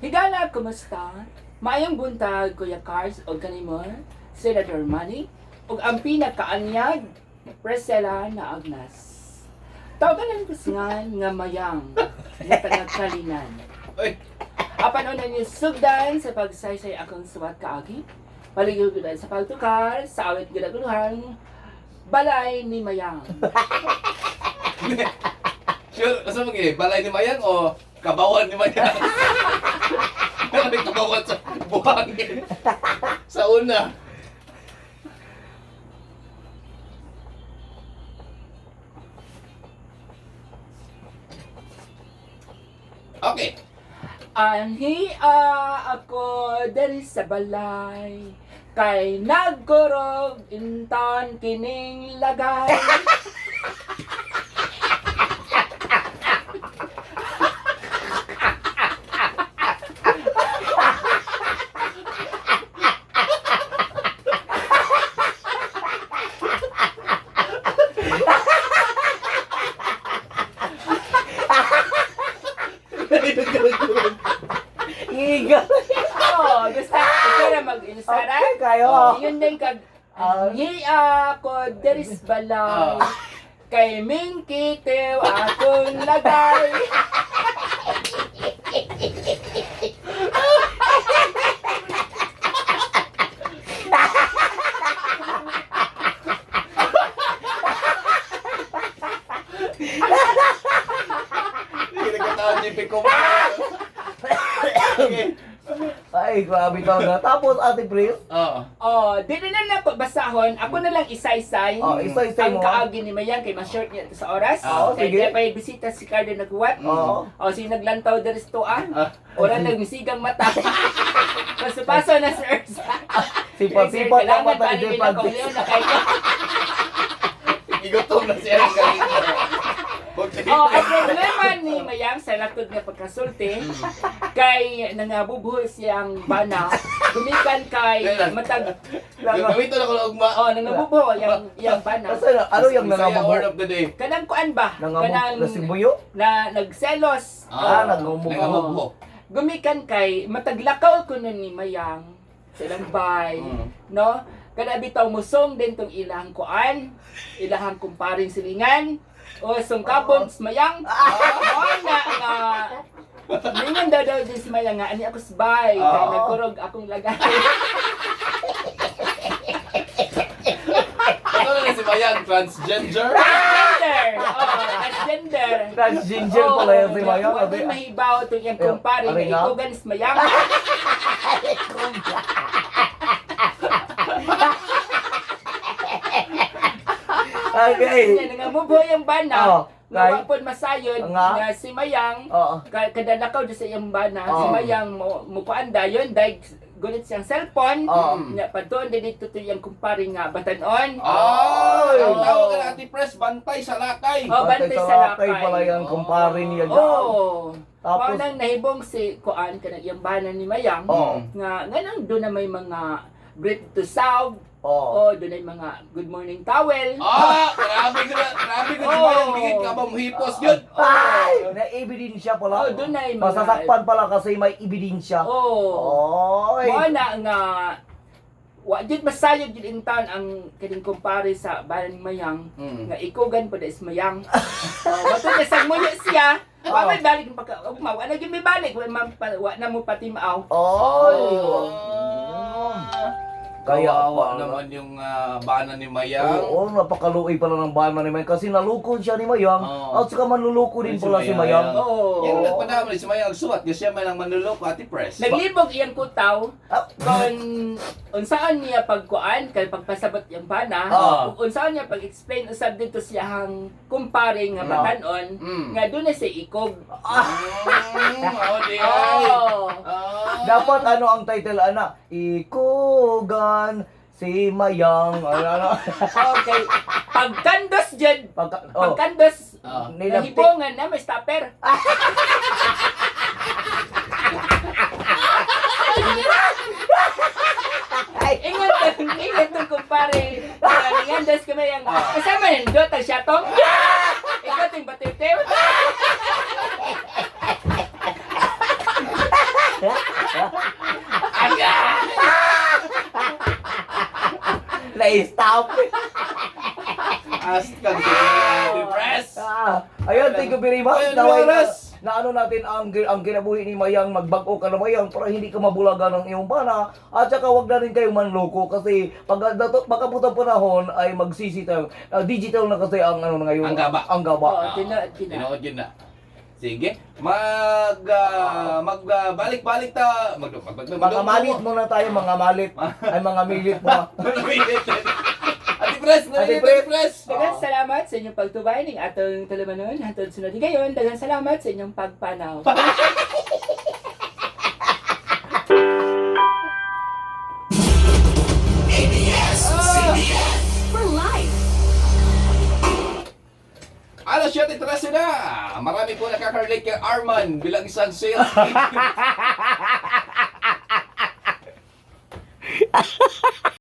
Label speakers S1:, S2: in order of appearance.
S1: Higala, kumusta? Maayong buntag, Kuya Cars, o kanimo, Senator Manny, ug ang pinakaanyag, Priscilla na Agnes. Tawagan ko singan nga mayang nga tagakalinan.
S2: Oy.
S1: Apan una niyo sugdan sa pagsaysay akong suwat kaagi. Paligid gud sa pagtukar sa awit gilaguluhan balay ni Mayang.
S2: Sure, asa mo gini? Balay ni Mayang o kabawan ni Mayang? May kabawan sa buhangin. Sa una. Okay.
S1: Anhi ako diri sa balay kay nagkurog intan kining lagay.
S3: Iga.
S1: Oh, gusto ikaw na mag-insara.
S3: Okay, kayo.
S1: Oh, yun din kag
S3: Ah.
S1: anhi ako diri sa balay kay mingkitiw akong lagay.
S2: Hindi nagkataon ni Pico. Okay.
S3: Ay, grabe talaga. Tapos, Ate Pris,
S2: Oo.
S1: Oh, di na lang ako basahon. Ako na lang isaysay.
S3: Oh, isaysay
S1: Ang
S3: mo.
S1: kaagi ni Mayan kay mas-short niya ito sa oras.
S2: Oo,
S1: Kay
S3: sige.
S1: di pa yung bisita si Cardo naghuwat.
S3: Oo.
S1: Oh, si naglantaw diri sa tuwa.
S2: Ah.
S1: Ora nagmisigang mata. Paso-paso na sir.
S3: Sipat-sipat ang
S1: Kailangan
S3: mata
S1: pa
S3: ni
S1: ni
S3: Jay Francis.
S1: na kayo.
S2: Igutom na siya ang kanina. Okay.
S1: Oh, ang problema ni Mayang sa lakod nga pagkasulti kay nangabubuhol siyang bana gumikan kay matag
S2: Gamiton ako ng ugma.
S1: oh nangabubuhol yang yang bana.
S3: Kasi ano yung
S2: Bisaya
S3: nangamubo?
S2: word of the day.
S1: Kanang kuan ba?
S3: Nangamubo?
S1: Kanang
S3: Nasibuyo?
S1: na nagselos.
S3: Ah, nangamubo.
S2: Nangamubo.
S1: Gumikan kay mataglakaw kuno ni Mayang sa ilang bay, no? Kada bitaw musong din tong ilang kuan, ilahang kumparing silingan, o sungkapon sa Mayang. O na nga Ningon daw daw din si Mayang nga ani ako sabay kay nagkurog akong lagay.
S2: Ano na si Mayang? Transgender?
S1: Transgender. Oh, transgender.
S3: Transginger pala yan si Mayang.
S1: Wa di mahibaw itong iyang
S3: Eh,
S1: kumpare nga
S3: aring nga.
S1: ikugan si Mayang.
S3: Okay.
S1: Nga nangamubo yung bana.
S3: Oo,
S1: Nga
S3: kay?
S1: wa pod masayod
S3: Nga?
S1: nga si Mayang
S3: Oo.
S1: kadalakaw di sa iyang bana. Si
S3: Oo.
S1: Mayang mo mukuan dayon dahil gulit siyang cellphone.
S3: Oo.
S1: Nya padon di dito to iyang kumpare nga batanon.
S2: Ah,
S3: Ay.
S2: ang tawag ka na Ate Pres, bantay sa lakay.
S1: Oh, bantay sa lakay.
S3: pala yung kumpare niya dyan.
S1: Oo.
S3: Tapos-
S1: Mao nang nahibong si kuan kanang iyang bana ni Mayang
S3: Oo.
S1: nga nganang do na may mga bread to south
S3: Oo.
S1: o do na may mga good morning towel.
S2: Ah, grabe ka na, grabe ka si
S1: Oh.
S2: Mayang, bigit ka ba muhipos yun?
S3: Ay! Na-ebidensya pala.
S1: Oh, doon na yung mga-
S3: Masasakpan pala kasi may ebidensya.
S1: Oo.
S3: Oy.
S1: Mao na nga wa jud masayod jud in town ang kining kumpare sa bayan ni Mayang nga ikugan pa is Mayang. Oh, matud na sagmuyo siya. Wa may balik ang pagka ugma, wa na gyud may balik, wa, wa na mo patimaw.
S3: Oy.
S2: Oh.
S3: Kaya
S2: Kawawa
S3: pala.
S2: naman yung bana ni Mayang.
S3: Oo, napakaluoy pala ng bana ni Mayang kasi nalukod siya ni Mayang
S2: Oo.
S3: at saka manluloko din
S2: Si
S3: pala si Mayang.
S2: Mayang.
S1: Oo.
S2: Yan ang nagpadama ni si Mayang suwat kasi siya man ang manluloko, Ate Pres.
S1: Naglibog iyang kutaw
S3: Ah.
S1: kon unsaon niya pagkuan kay pagpasabot iyang bana,
S2: Ah.
S1: ug unsaon niya pag-explain usab dito siyang kumpare nga batanon nga doon na siya ikog.
S2: Oh, di ay.
S1: Oh.
S2: Ah.
S3: Dapat ano ang title ana? Ikugan si Mayang. Ano ano?
S1: Okay. Pagkandos jud,
S3: Pagka, oh,
S1: pagkandos
S3: nilaptik.
S1: nahibongan na may stopper.
S3: Ay!
S1: Ingat ingat tong kumpare. Nga Silingan dos ka, Mayang. Kasama nindot ang siyatong. Ikaw ting batitew.
S3: Na-stop.
S2: Ask ka, Ate Pres.
S3: Ah, ayun, thank you very much.
S2: Ayun,
S3: Naway, na,
S2: oras.
S3: na ano natin ang kinabuhi ni Mayang, magbag-o ka na, Mayang, para hindi ka mabulaga ng iyong bana, at saka wag na rin kayong manloko kasi pag pagkabot ang panahon ay magsisi tayo. Ah, digital na kasi ang ano na ngayon.
S2: Ang gaba.
S3: Ang gaba.
S1: Oo, tinuod gina.
S2: Tinuod yun na. Sige, mag ah, mag ah, balik-balik ta mag mag mag
S3: Mga malit muna tayo, mga malit. Ay, mga milit mo.
S2: Ate Pres,
S3: Ate
S2: Ate
S3: Pres.
S2: Pres.
S1: Daghang salamat sa inyong pagtubay ning atong talamanon hantod sunod higayon. Daghang salamat sa inyong pagpanaw.
S4: For life.
S2: Alas 7:13 na. Marami po nakaka-relate kay Arman bilang isang sales agent.